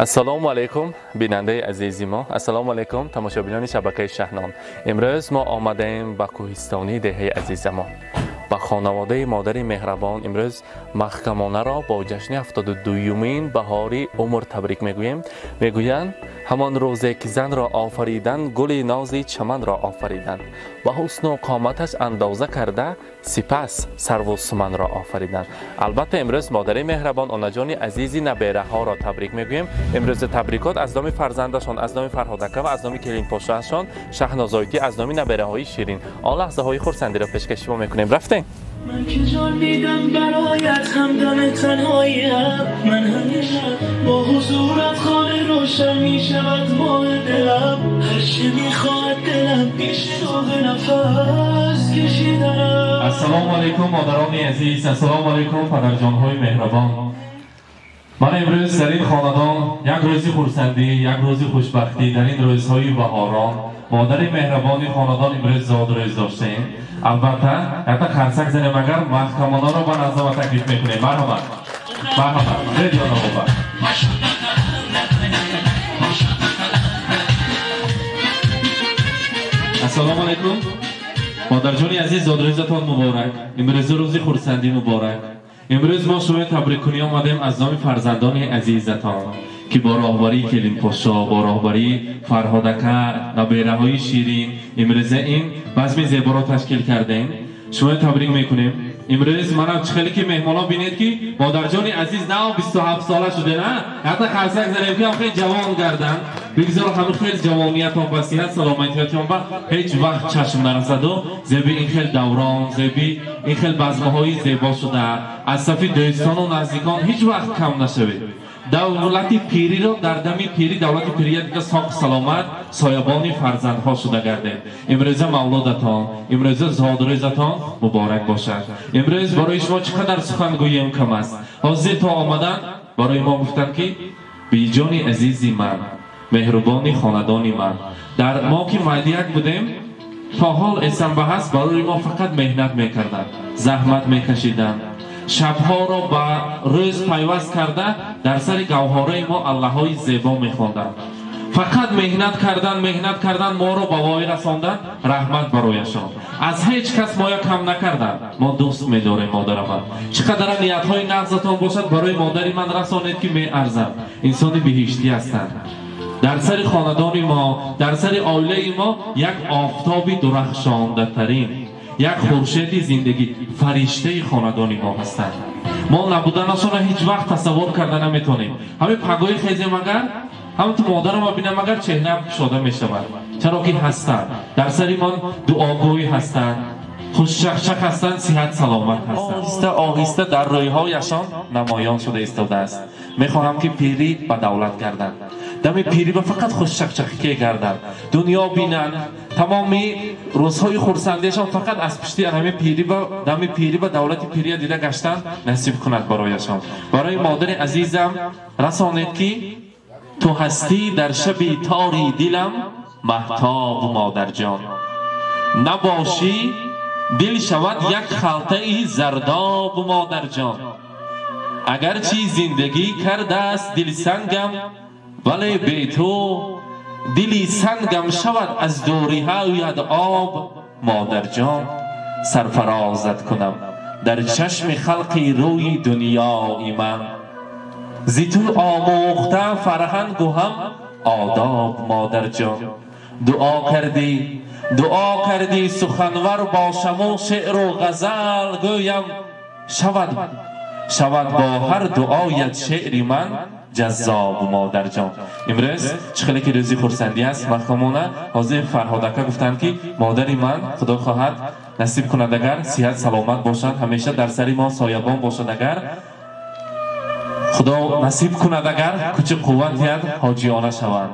Ассалому алайкум, бинандаи азизи мо. Ассалому алайкум, тамошобинони шабакаи Шаҳнон. Имрӯз мо омадаем ба кӯҳистони деҳаи азизамон, ба хонаводаи модари меҳрабон. Имрӯз маҳкамонаро бо ҷашни 72-юмин баҳори умр табрик мегӯем. Мегӯянд, ҳамон рӯзе ки занро офариданд, гули нози чаманро офариданд, ба ҳусну қоматаш андоза карда, сипас сарву суманро офариданд. Албатта, имрӯз модари меҳрабон, онаҷони азизи набераҳоро табрик мегӯем. Имрӯзи табрикот аз номи фарзандашон, аз номи Фарҳодака ва аз номи келинпошаашон Шаҳнозоитӣ, аз номи набераҳои ширин он лаҳзаҳои хурсандиро пешкаши шумо мекунем. Рафтем. من که جان میدم برایت، همدم تنهاییم. من همیشه با حضورت خانه روشن میشود ماه دلم. هرچه میخواهد دلم پیش داغ نفس کشیدنم. Ассалому алайкум, модарони азиз, ассалому алайкум, падарҷонҳои меҳрабон. Ман имрӯз дар ин хонадон як рӯзи хурсандӣ, як рӯзи хушбахтӣ, дар ин рӯзҳои баҳорон модари меҳрабони хонадон имрӯз зодрӯз доштем. Албатта, якта қарсак занем, агар маҳкамонаро ба назама таклиф мекунем. Марҳамат, марҳамат, редиёнобоба. Ассалому алайкум, модарҷони азиз, зодрӯзатон муборак, имрӯзи рӯзи хурсандӣ муборак. Имрӯз мо шумои табриккунӣ омадем аз номи фарзандони азизатон, ки бо роҳбарии келинпошо, бо роҳбарии Фарҳодака, набераҳои ширин имрӯза ин базми зеборо ташкил кардем. Шумои табрик мекунем. Имрӯз манам чӣ хеле ки меҳмонҳо бинед, ки модарҷони азиз нав 27 сола шуде, на? Ҳатто қарсак занем, ки ҳам хеле ҷавон гарданд. Бигзор ҳамин хел ҷавониятон ба сиҳат саломатиятон ба ҳеҷ вақт чашм нарасаду зеби ин хел даврон, зеби ин хел базмаҳои зебо шуда, аз сафи дӯстону наздикон ҳеҷ вақт кам нашавед. Давлати пириро дар дами пирӣ, давлати пирия дида, соқ саломат, соябони фарзандҳо шуда гардед. Имрӯза мавлудатон, имрӯза зодрӯзатон муборак бошад. Имрӯз барои шумо чӣ қадар сухан гӯем, кам аст. Ҳозир то омадан барои мо гуфтанд, ки биҷони азизи ман, меҳрубони хонадони ман, дар мо ки майдияк будем, то ҳол эсанба ҳаст, барои мо фақат меҳнат мекарданд, заҳмат мекашиданд, шабҳоро ба рӯз пайваст карда, дар сари гавҳораи мо аллаҳои зебо мехонданд. Фақат меҳнат кардан, меҳнат кардан, моро ба воя расонданд. Раҳмат барояшон, аз ҳеҷ кас моя кам накарданд. Мо дӯст медорем модараман. Чӣ қадара ниятҳои нағзатон бошад, барои модари ман расонед, ки меарзанд, инсони биҳиштӣ ҳастанд. Дар сари хонадони мо, дар сари оилаи мо як офтоби дурахшондатарин, як хуршеди зиндагӣ, фариштаи хонадони мо ҳастанд. Мо набуданашонро ҳеҷ вақт тасаввур карда наметавонем. Ҳамин пагоҳи хезем, агар ҳам ту модарама бинам, агар чеҳраам кушода мешавад, чаро ки ҳастанд дар сари мон, дуогӯй ҳастанд, хушчақчақ ҳастанд, сиҳат саломат ҳастанд. Оҳиста оҳиста дар рӯйҳояшон намоён шуда истодааст. Мехоҳам, ки пирӣ ба давлат гарданд, дами пирӣ ба фақат хушчақчақӣ гарданд, дунё бинанд, тамоми рӯзҳои хурсандиашон фақат аз пушти ҳамин пирӣ ба дами пирӣ ба давлати пирия дида гаштан насиб кунад барояшон. Барои модари азизам расонед, ки ту ҳастӣ дар шаби тори дилам маҳтоб, модарҷон, набошӣ, дил шавад як халтаи зардоб, модарҷон. Агарчи зиндагӣ кардааст дилсангам, вале бе ту дили сангам шавад аз дуриҳоят об, модарҷон. Сарфарозат кунам дар чашми халқи рӯи дунёи ман, зи ту омӯхта фарҳангу ҳам одоб, модарҷон. Дуо кардӣ, дуо кардӣ суханвар бошаму шеъру ғазал гӯям, шавад, шавад бо ҳар дуоят шеъри ман ҷаззоб, модарҷон. Имрӯз чӣ хеле ки рӯзи хурсандӣ аст, маҳкамона ҳозир Фарҳодака гуфтанд, ки модари ман, худо хоҳад, насиб кунад, агар сиҳат саломат бошанд, ҳамеша дар сари мо соябон бошад, агар худо насиб кунад, агар кӯчи қувват диҳад, ҳоҷиёна шаванд,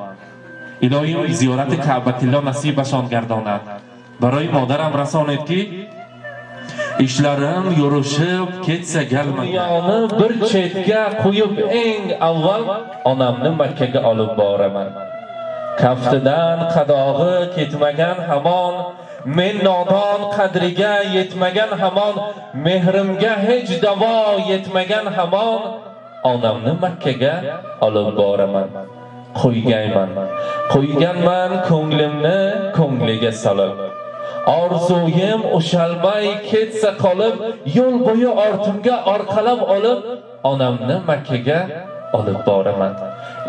илоҳим зиёрати Каъбатилло насибашон гардонад. Барои модарам расонед, ки ishlarim yurishib ketsa galma, dunyoni bir chetga qo'yib, eng avval onamni Makkaga olib boraman. Kaftidan qadog'i ketmagan hamon, men nodon qadriga yetmagan hamon, mehrimga hech davo yetmagan hamon. Onamni Makkaga olib boraman. Qo'yganman. Qo'yganman ko'nglimni ko'ngliga solib. Orzuyim ushalmay ketsa qolib, yo'l bo'yi ortimga orqalab olib, onamni Makkaga olib boraman.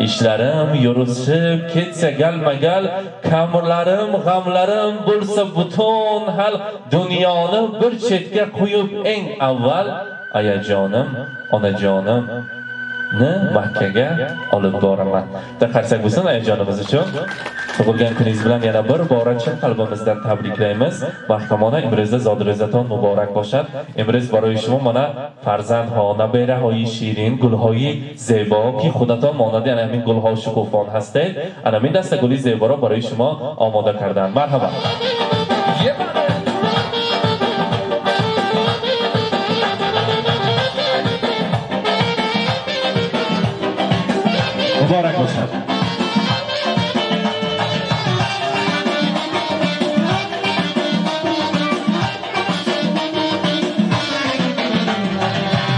Ishlarim yurishib ketsa galmagal, kamlarim, g'amlarim bo'lsa butun hal, dunyoni bir chetga qo'yib eng avval ayajonim, onajonim ni Makkaga olib boraman. Qarsak bo'lsin ayajonimiz uchun. Tug'ilgan kuningiz bilan yana bir bora chin qalbimizdan tabriklaymiz. Mahkamona imruzda zodro'zaton muborak boshad. Imruz барои шумо мана фарзандҳо, набераҳои ширин, гулҳои зебо ки худатон монанди ана ҳамин гулҳо шукуфон ҳастед, ана ҳамин дастагули зеборо барои шумо омода карданд. Марҳабо. Муборак бошад.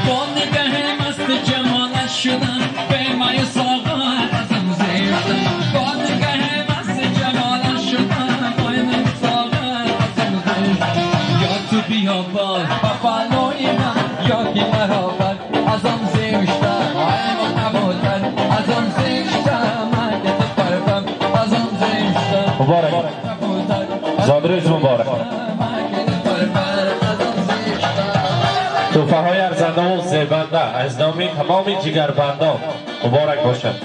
با نگه مست جمالش شدم به می ساغر ازم زیشتم. با نگه مست جمالش شدم به می ساغر ازم زیشتم. یا تو بیا باز با پهلوی من یا که مرا بر ازم زیشتم. مبارک. زادروز مبارک. تحفه‌های ارزنده و زیبنده از نام تمام جگربندان مبارک باشد.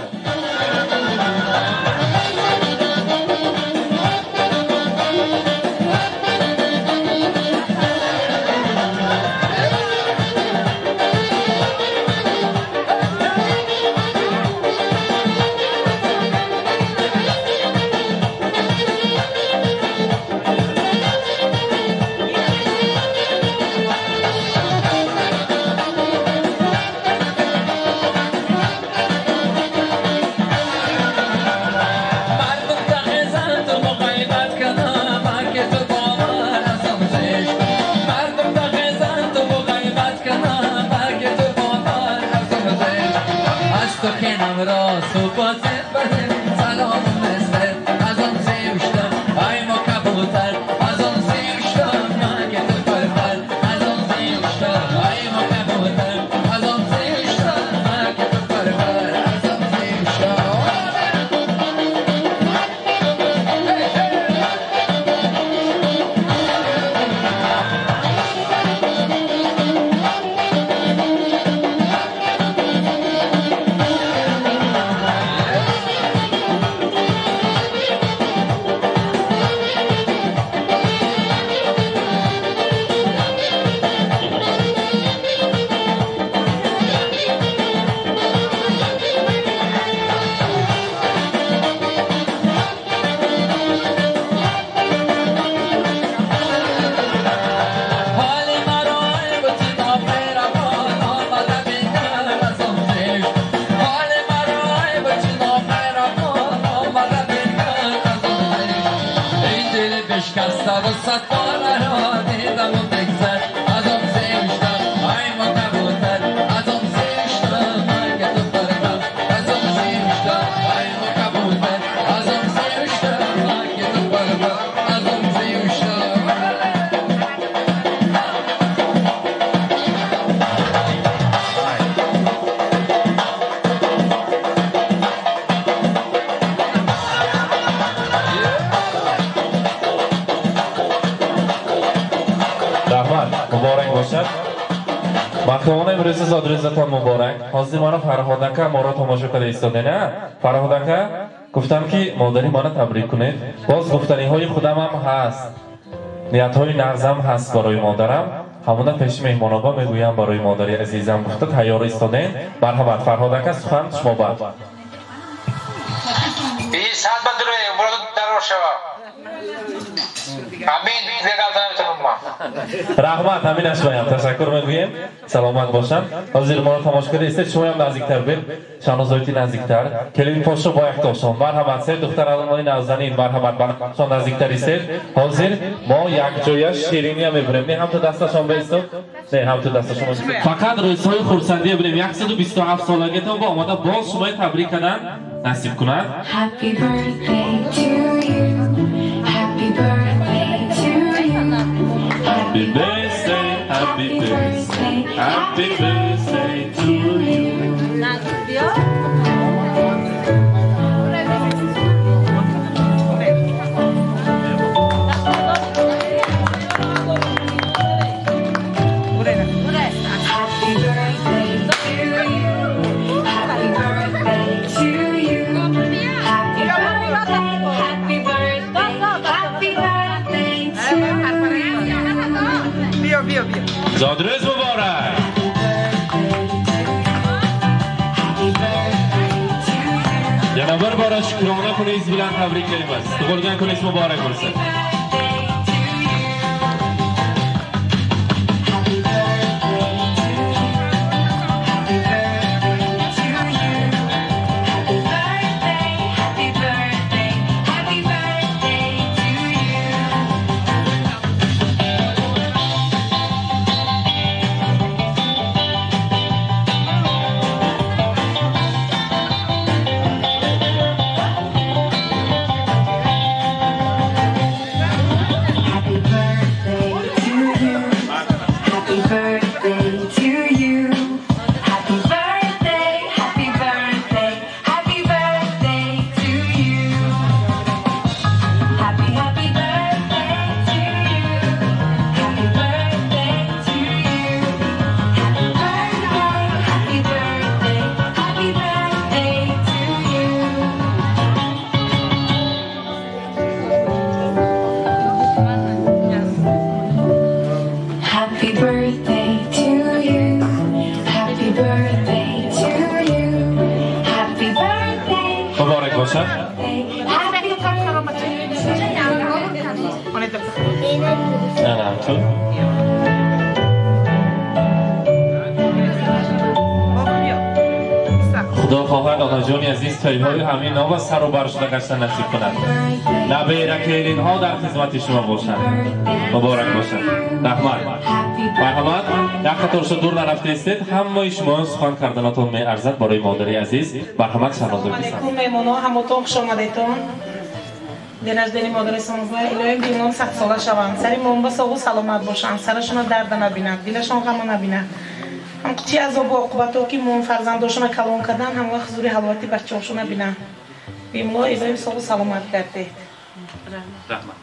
Зодрӯзатон муборак. Ҳозир мана Фарҳод ака моро тамошо карда истода, на? Фарҳод ака, гуфтам ки модари мана табрик кунед. Боз гуфтаниҳои худамам ҳаст, ниятҳои нағзам ҳаст барои модарам. Ҳамона пеши меҳмоноба мегӯям барои модари азизам гуфта тайёр истодем. Марҳамат Фарҳод ака, сухан шумо бад. Сад бадруе, умротон дароз шава. Амин, дигар. Раҳмат, ҳамин ашваям. Ташаккур мегӯем. Саломат бошанд. Ҳозир моро тамошо карда истед, шумоям наздиктар бир. Шаҳнозоити наздиктар. Келин пошо бо яктошон. Марҳамат, се духтарони навзанин, марҳамат, баршон наздиктар истед. Ҳозир мо якҷоя шириния мебарем. Не ҳамту дасташон баистод, не ҳамту дасташон. Фақат рӯзҳои хурсандия бинем. 127 солагитон бо омада боз шумои табрик кардан насиб кунад. Happy birthday to you. Happy birthday to you. Happy birthday, happy birthday, happy birthday to you. Happy birthday to you. Happy birthday to you. Happy birthday, happy birthday, happy birthday to you. Зодрӯз муборак. Yana bir bora shukrona kuningiz bilan tabriklaymiz. Tug'ilgan kuningiz muborak bo'lsin. Happy birthday to you. Happy birthday to you. Happy birthday, happy birthday, happy birthday to you. Happy birthday to you. Happy birthday to you. Happy birthday, happy birthday, happy birthday to you. Happy, happy birthday to you. Happy birthday to you. Happy birthday, happy birthday, happy birthday to you. Happy birthday to you. Happy birthday to you. Happy birthday. Muborak bo'lsin. Happy birthday to you. Ana tut. Худо хоҳад онаҷони азиз тойҳои ҳамин ва сару бар шуда гаштан насиб кунад. Набера келинҳо дар хизмати шумо бошанд. Муборак бошад. Раҳмат. Марҳамат, як қаторшо дур нарафта истед. Ҳамаи шумо сухан карданатон меарзад барои модари азиз. Марҳамат, Шаҳнозои писар. Алейкум меҳмонҳо, ҳамотон хуш омадетон. День рождения модари Сонба, илоҳим бимон садсола шаванд. Сари момба соғу саломат бошанд, сарашона дарда набинад, дилашон ғама набинад. Ҳам чи азобу оқибатҳо ки мон фарзандошона калон кардан, ҳам вақт ҳузури ҳаловати бачаҳошона бинанд. Бимло илоҳим соғу саломат гардед. Раҳмат.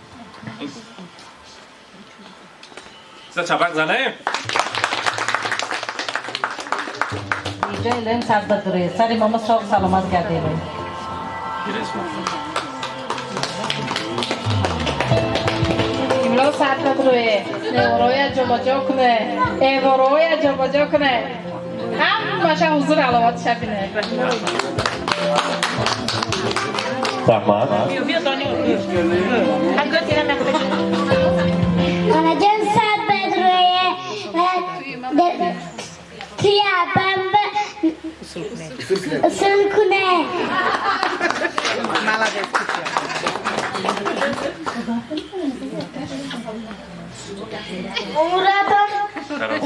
Са чапак занем. Иҷо илоҳим сад бадруе, сари мома соғу саломат гардед. Имло сад бадруе, невороя ҷобаҷо куне, эвороя ҷобаҷо куне. Ҳамаша ҳузур ҳаловатша бине. Раҳмат. Онаҷон сад бадруе ва туя бамба усул куне.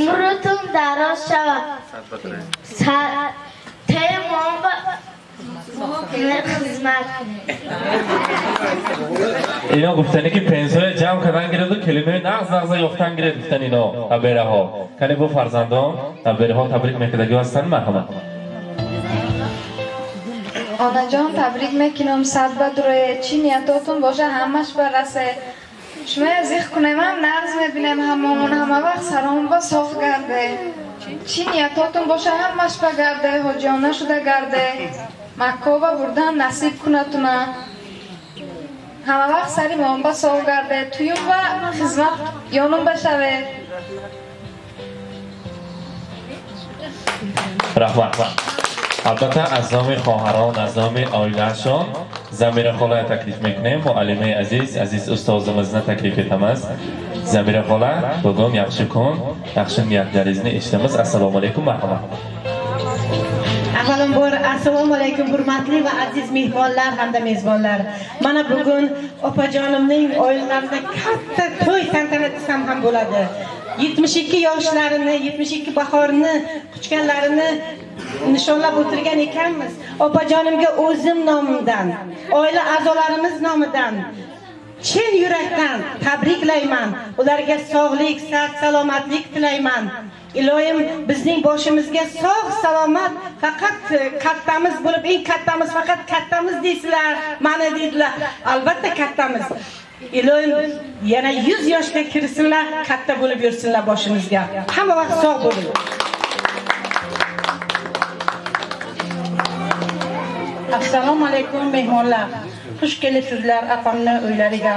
Умротон дароз шавад. Таи момба хизмат кунед. Ино гуфтане ки пенсия ҷамъ кардан гирифту калимаи нағз нағза ёфтан гирифт гуфтан ино набераҳо. Кане бо фарзандон набераҳо табрик мекардагӣ ҳастанд, марҳамат. Онаҷон табрик мекунам, сад бадруе, чӣ ниятотон боша ҳамаш барасе. Шумо зих кунемам нағз мебинем ҳамамон, ҳама вақт саром ба соғ гарде. Чӣ ниятотон боша ҳамаш ба гарде, ҳоҷиёна шуда гарде. Маккова бурдан насиб кунатуна. Ҳама вақт сари мон ба соғ гарде, туюм ва хизмат ёнум башавед. Раҳмат. Албатта аз номи хоҳарон, аз номи оилаашон Замира хола таклиф мекунем. Муаллимаи азиз, азиз ustozimizni taklif etamiz. Zamira xola, bugun yaxshi kun, yaxshi niyatlaringizni eshitamiz. Assalomu alaykum, marhamat. Avvalambor assalomu alaykum hurmatli va aziz mehmonlar hamda mezbonlar. Mana bugun opajonimning oilalarida katta to'y tantana desam ham bo'ladi. 72 yoshlarini, 72 bahorini quchganlarini nishonlab o'tirgan ekanmiz. Opajonimga o'zim nomimdan, oila a'zolarimiz nomidan chin yurakdan tabriklayman. Ularga sog'lik, salomatlik tilayman. Iloyim bizning boshimizga sog' salomat, faqat kattamiz bo'lib, eng kattamiz, faqat kattamiz deysizlar, mana deydilar. Albatta kattamiz. Iloyim yana 100 yoshga kirsinlar, katta bo'lib yursinlar boshimizga. Hamma vaqt sog' bo'ling. Assalomu alaykum mehmonlar. Xush kelibsizlar apamni uylariga.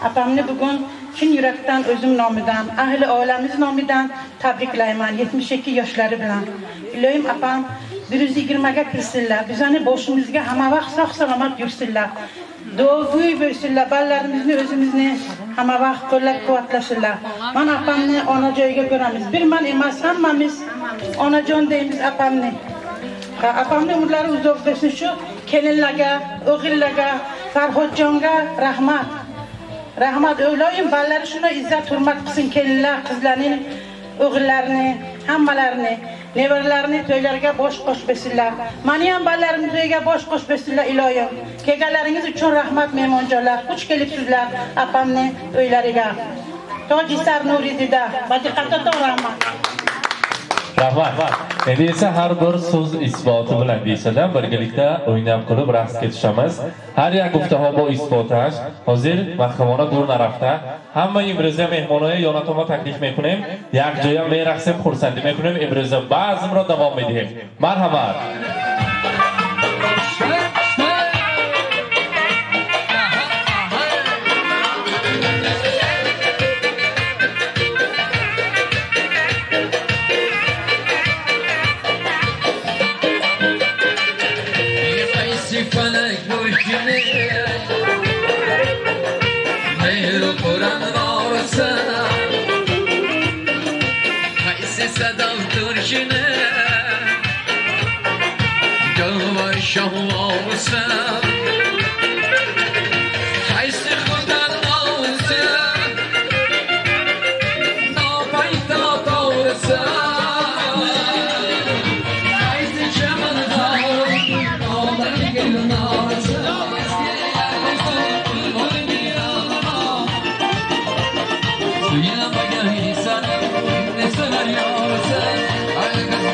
Apamni bugun chin yurakdan o'zim nomidan, ahli oilamiz nomidan tabriklayman 72 yoshlari bilan. Iloyim apam 120 ga kirsinlar, bizani boshimizga hamma vaqt sog' salomat yursinlar. Duogo'y bo'lsinlar, bolalarimizni o'zimizni hamma vaqt qo'llab-quvvatlasinlar. Man apamni ona joyiga ko'ramiz. Bir man emas, hammamiz onajon deymiz apamni. Apamni umrlari uzoq bo'lsin, shu kelinlarga, o'g'illarga, Farhodjonga rahmat. Rahmat, o'ylayim bolalari shuni izzat hurmat qilsin, kelinlar, qizlarning, o'g'illarini, hammalarini, nevaralarini to'ylarga bosh qo'shbesinlar. Meni ham bolalarimni to'yga bosh qo'shbesinlar iloyim. Kelganlaringiz uchun rahmat mehmonjonlar. Xush kelibsizlar apamni uylariga. Tojisar Nuridida va diqqatga rahmat. Rahmat. Endi esa har bir so'z isboti bilan deyishadi, birgalikda o'ynab qilib raqsga tushamiz. Har як гуфтаҳо бо isbotash. Hozir mahkamona dur narafta. Hamma imro'za mehmonoya yonatoma taklif mekунем. Як ҷоя мерақсем, хурсандӣ мекунем, имрӯза базмро давом медиҳем. Марҳамат.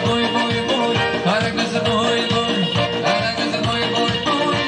Boy, boy, boy, boy, boy, boy, boy.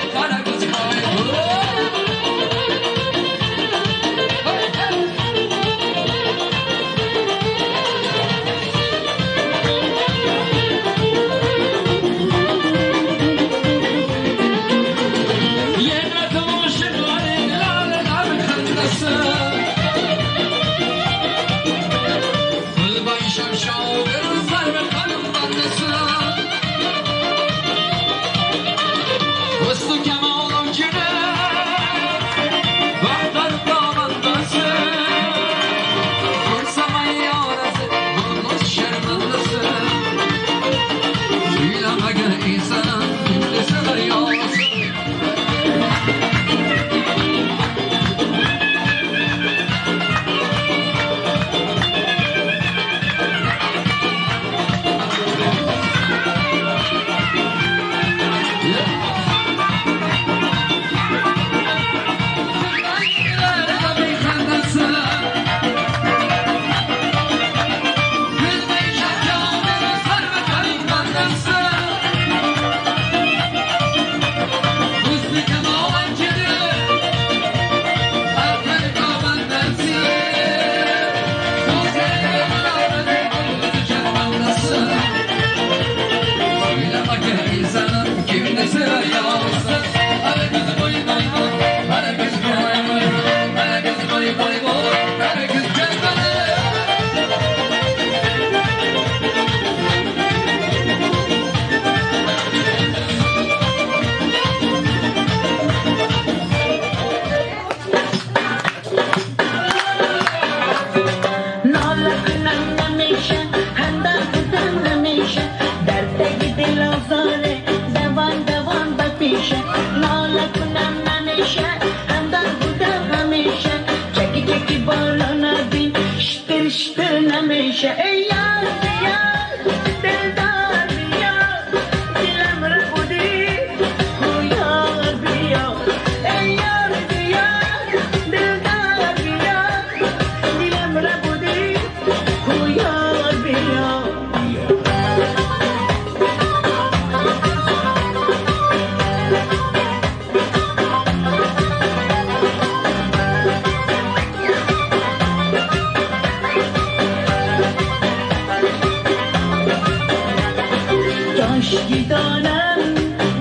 مشکی دانم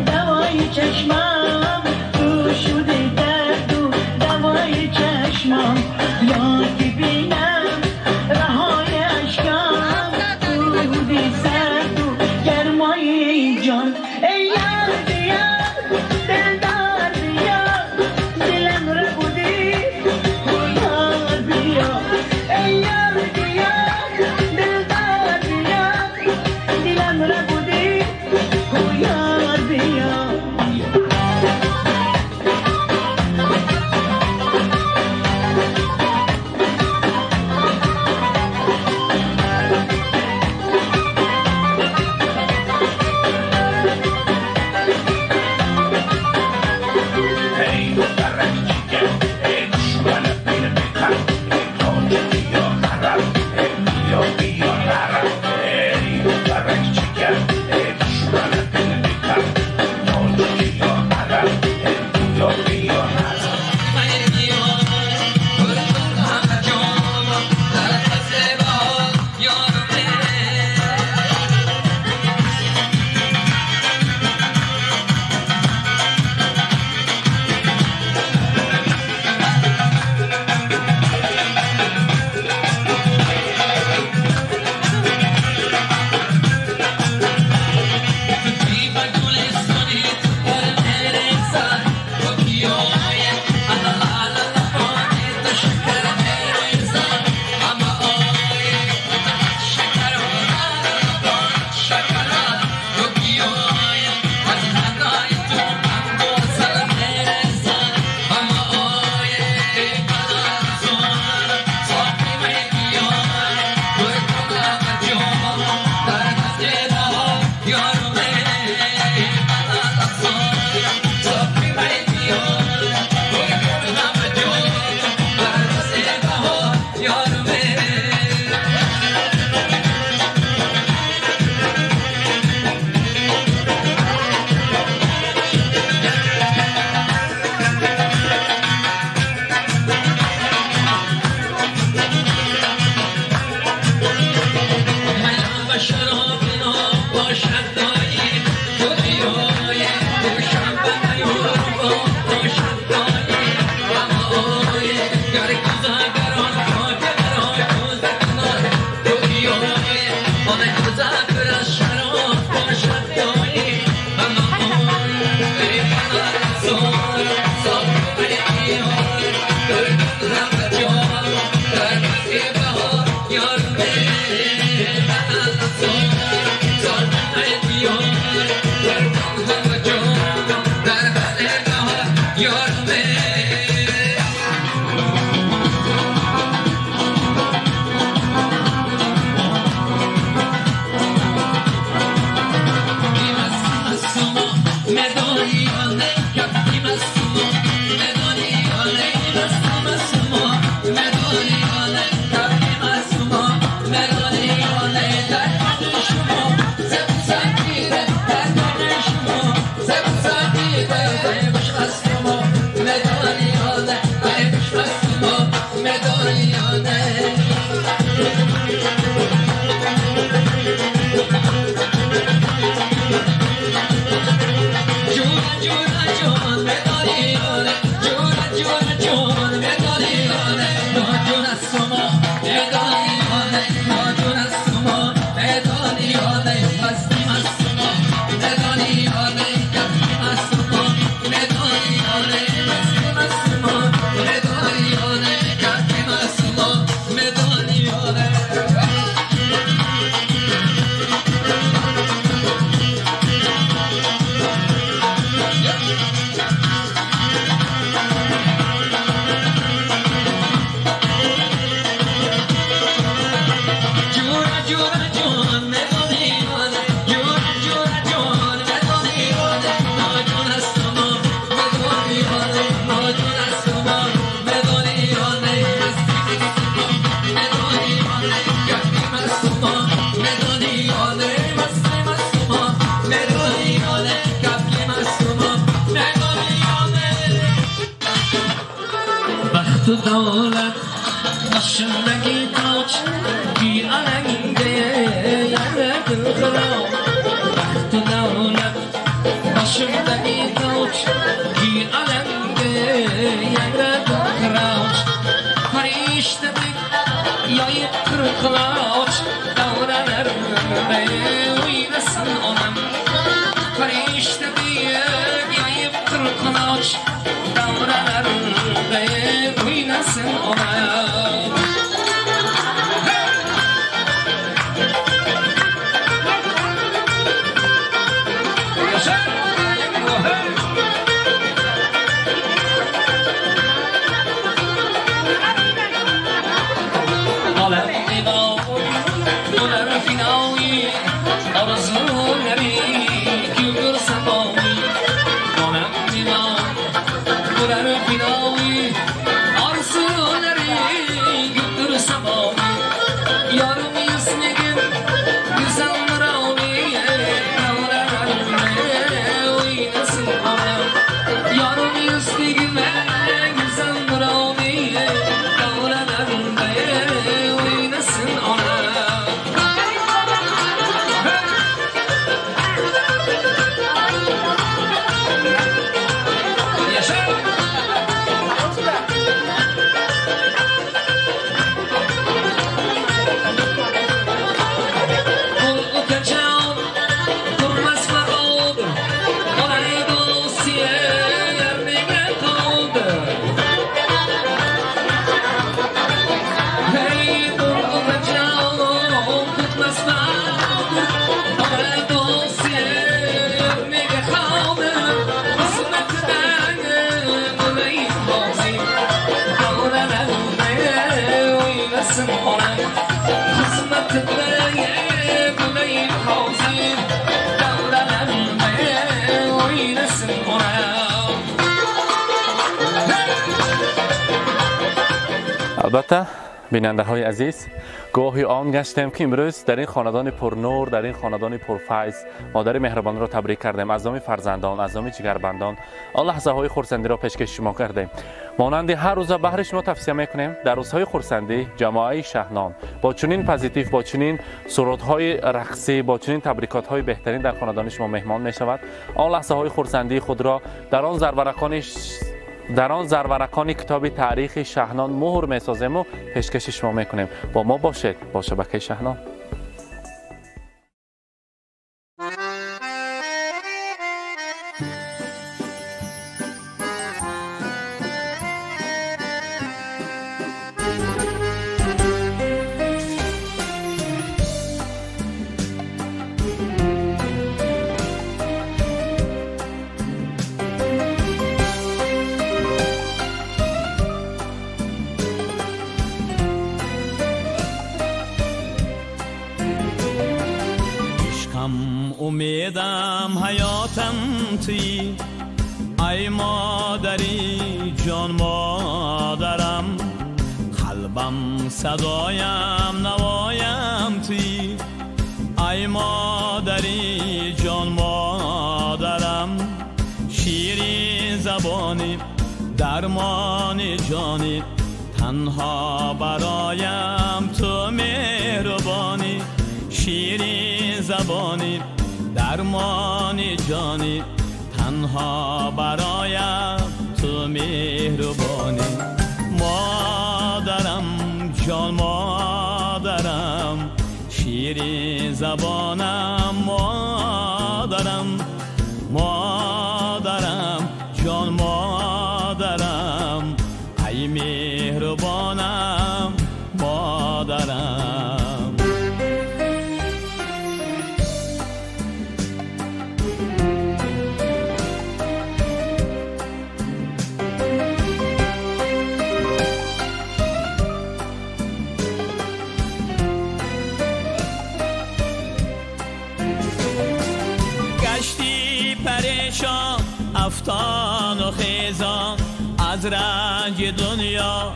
دوای چشمم تو شده درد و دوای چشمم یا که بینم رهای اشکم تو بودی سرد و گرمای جان ای یار بیا دلدار بیا دلم ربودی یار بیا ای یار بیا دلدار بیا دلم ربودی یار بیا. دولت başındaki taç ki alengde yere kılkıla. Bahtı o'ynasin onam. Farishta buyuk yayib qir quloch davralarida o'ynasin onam. Албатта бинандаҳои азиз, гоҳи он гаштем ки имрӯз дар ин хонадони пурнур, дар ин хонадони пурфайз модари меҳрубонро табрик кардем. Аз номи фарзандон, аз номи ҷигарбандон он лаҳзаҳои хурсандиро пешкаши шумо кардем. Монанди ҳар рӯза баҳри шумо тавсия мекунем, дар рӯзҳои хурсандӣ ҷамоаи Шаҳнон бо чунин позитив, бо чунин сурудҳои рақсӣ, бо чунин табрикотҳои беҳтарин дар хонадони шумо меҳмон мешавад. Он лаҳзаҳои хурсандии худро дар он зарварақони китоби таърихи Шаҳнон муҳр месозему пешкаши шумо мекунем. Бо мо бошед, бо шабакаи Шаҳнон. Умедам ҳаётам туӣ, ай модари ҷон модарам, қалбам садоям навоям туӣ, ай модари ҷон модарам, ширин забонӣ дармони ҷонӣ, танҳо бароям ту меҳрубонӣ, ширин забонӣ дармони ҷонӣ, танҳо бароям ту меҳрубонӣ. Модарам ҷон модарам, ширин забонам модарам, модарам ҷон модарам, ай меҳрубонам модарам. افتان و خیزان از رنج دنیا،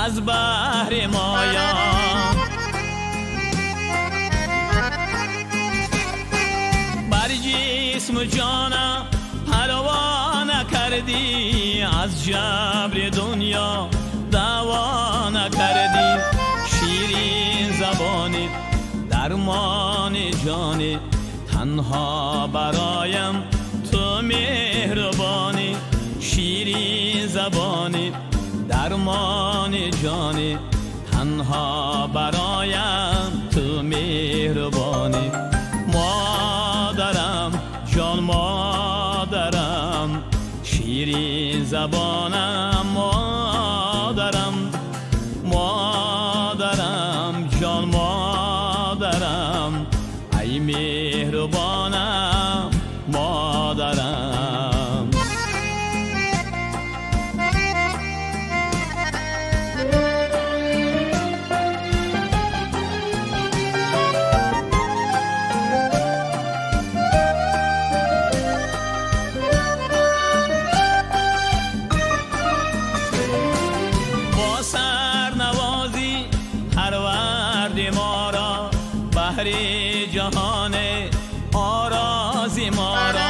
از بحر مایا، بر جسم و جانم پروا نکردی، از جبر دنیا دعوا نکردی، شیرین زبانی درمان جانی، تنها برایم تو مهربانی، شیرین زبانی درمان جانی، تنها برایم تو مهربانی. مادرم زبانم مادرم، مادرم جان مادرم، ای مهربانم مادرم. با سرنوازی پرورد ما را، بهر جهان آرازی ما را.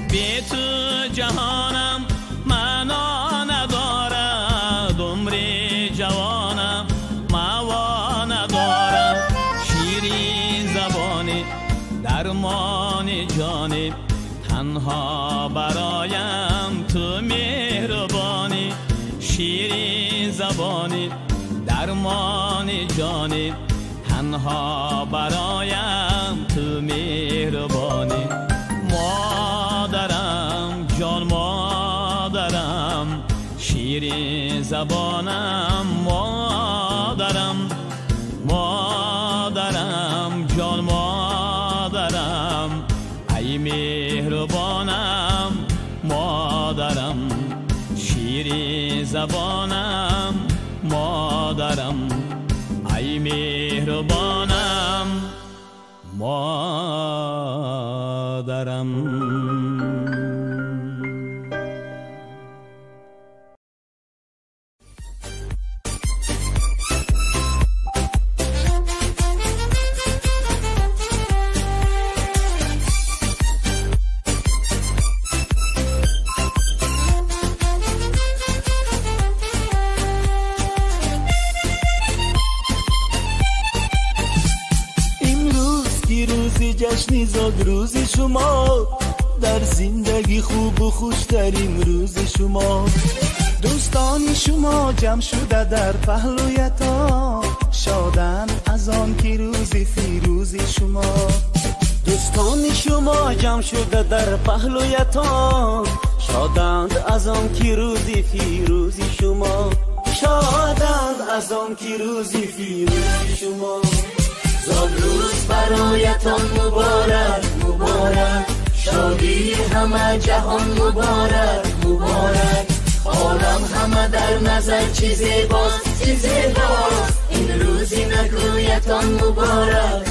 بی تو جهانم معنا ندارد، عمر جوانم موا ندارد. شیرین زبانی درمان جانی، تنها برایم تو مهربانی. شیرین زبانی درمان جانی، تنها برایم تو مهربانی. مادرم جان مادرم، شیرین زبانم مادرم، مادرم جان مادرم، ای مهربانم مادرم، شیرین زبانم مادرم، ای مهربانم مادرم. جشن زادروز شما، در زندگی خوب و خوشترین روز شما. دوستان شما جمع شده در پهلویتان، شادن از آن که روز فیروز شما. دوستان شما جمع شده در پهلویتان، شادند از آن که روز فیروز شما. شادند از آن که روز فیروز شما. زادروز برایتان مبارک مبارک، شادی همه جهان مبارک مبارک. عالم همه در نظر چی زیباست چی زیباست، این روزی نگویتان مبارک.